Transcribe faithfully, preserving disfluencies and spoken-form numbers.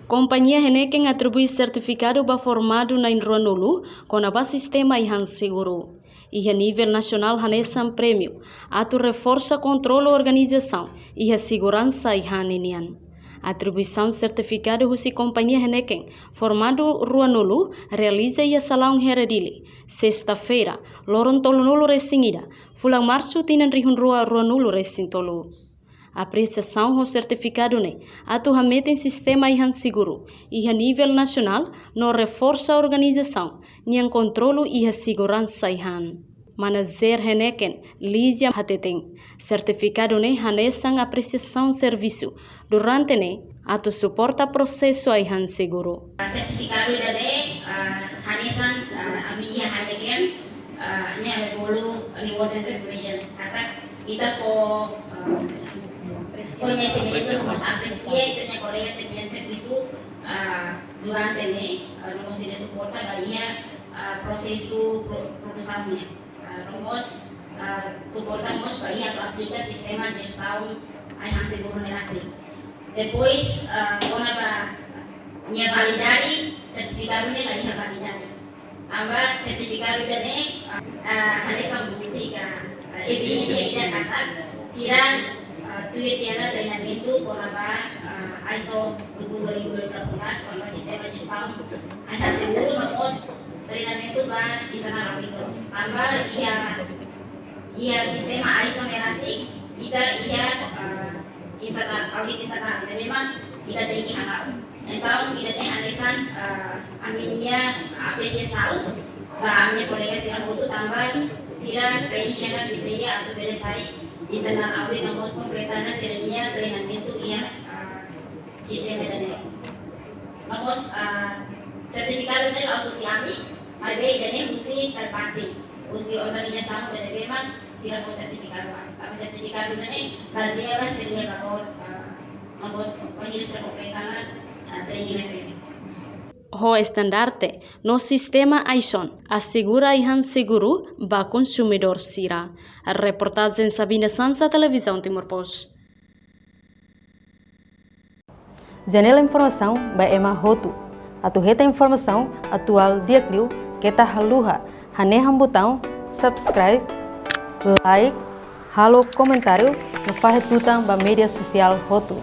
Kompañia Heineken atribui sertifikadu ba formadu na'in ruanulu kona-ba sistema ai-han seguru iha nivel nasionál hanesan prémiu atu reforsa kontrolu organizasaun iha seguransa ai-han nian. Atribuisaun sertifikadu husi Kompañia Heineken formadu ruanulu realiza iha salaun Hera Dili, sesta-feira, loron tolunulu-resin-ida, fulan Marsu tinan rihun rua ruanulu-resin-tolu. Apresiasaun ho sertifikadu ne'e atu hametin sistema ai-han seguru iha nivel nasionál no reforsa organizasaun nian kontrolu iha seguransa ai-han. Manajer Heineken, Lizia hateten, sertifikadu ne'e hanesan apresiasaun servisu durante ne'e atu suporta prosesu ai-han seguru. Sertifikadu ida-ne'e, ah, hanesan, ah, ami iha Heineken, ah, ne'e ami bolu reward and recognition. Katak ita fó, ah, koñesimentu, fó apresia ita-nia kolega sira-nia servisu, ah, durante ne'e, ah, no mós sira suporta ba iha, ah, prosesu pro-, produsaun nian. Ah, no mós, ah, suporta mós ba iha atu aplika sistema jestaun ai-han seguru ne'e rasik. Depois, ah, kona-ba nia validade, sertifikadu ne'e la iha validade. Tanba sertifikadu ida-ne'e, ah, ah, hanesan bukti ka, ah, evidénsia ida katak sira, ah, tuir tiha ona treinamentu kona-ba, ah, ISO dua puluh dua ribu delapan belas, kona-ba sistema jestaun ai-han seguru no mós treinamentu ba internal auditor. Tanba iha, iha sistema ISO ne'e rasik, ita iha, ah, internal, audit internal, ne'ebé mak ita tenke hala'o. Entaun, ida-ne'e hanesan, ah, ami-nia apresiasaun ba ami-nia kolega sira hotu tanba sira preenxe ona kritéria atu bele sai internal audit no mós kompleta ona sira-nia treinamentu iha, ah, sistema ida-ne'e. No mós, ah, sertifikadu ne'e la'ós husi ami, maibé ida-ne'e husi third party, husi organizasaun ida ne'ebé mak sira fó sertifikadu. Tanba sertifikadu ne'e bazeia ba sira-nia valór, ah, no mós bainhira sira kompleta ona, ah, training refere. Ho estandarte no sistema ISO, asegura ai-han seguru ba konsumidór sira. Reportajen Sabina Sansa, Televizaun Timor Post. Janela informasaun ba ema hotu. Atu hetan informasaun atuál di'ak liu, keta haluha hanehan butaun subscribe, like, halo komentáriu no fahe tutan ba média sosiál hotu.